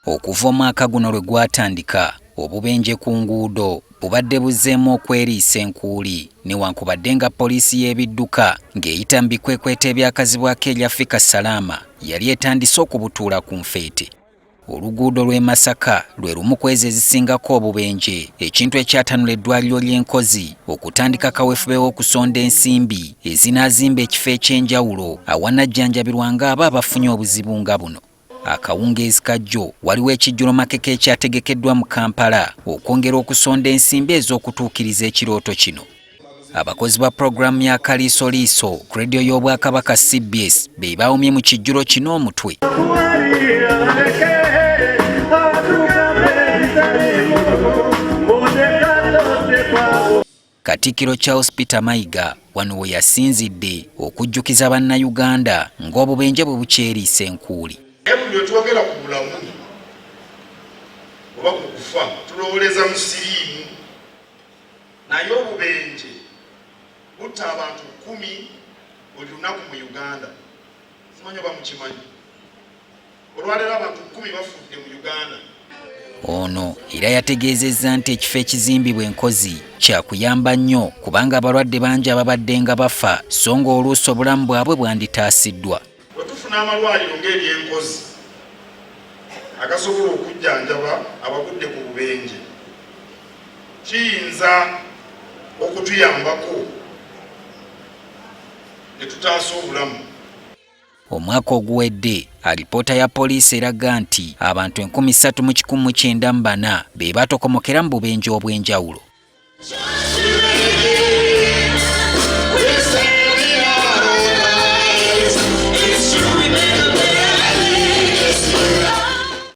Okuva omwaka guno lwe gwatandika, obubenje ku nguudo bubadde buzzeemu okweriisa enkuuli newankubadde nga poliisi y'ebidduka ng'eyita mu bikwekweto ebyakazibwako erya Fika Salaama yali etandise okubutuula ku nfeete. Oluguudo lw'e Masaka lwe lumu ku ezo ezisingako obubenje, ekintu ekyatanula eddwaliro ly'e Nkozi okutandika kaweefube w'okusonda ensimbi ezinaazimba ekifo eky'enjawulo awanajjanjabirwanga abo abafunye obuzibu nga buno. Akawungeezi ka jjo waliwo ekijjulo makeke ekyategekeddwa mu Kampala okwongera okusonda ensimbi ez'okutuukiriza ekirooto kino. Abakozi ba pulogulaamu ya Kaliisoliiso ku rediyo y'Obwakabaka CBS be baawumye mu kijjulo kino omutwe. Katikkiro Charles Peter Mayiga wano we yasinzidde okujjukiza Bannayuganda ng'obubenje bwe bukyeriisa enkuuli. Naye buli twogera ku bulamu oba ku kufa tulowooleza mu siriimu, naye obubenje butta abantu 10 buli lunaku mu Uganda. Simanyi oba mukimanyi. Olwaleero abantu 10 bafudde mu Uganda. Ono era yategeezezza nti ekifo ekizimbibwa enkozi kyakuyamba nnyo kubanga abalwadde bangi ababadde nga bafa so ng'oluusi obulamu bwabwe bwanditaasiddwa. Bwe tufuna amalwaliro ng'ery'enkozi agasobola okujjanjaba abagudde ku bubenje kiyinza okutuyambako ne tutaasa obulamu. Omwaka oguwedde, alipoota ya poliisi eraga nti abantu 3194 be baatokomokera mu bubenje obw'enjawulo.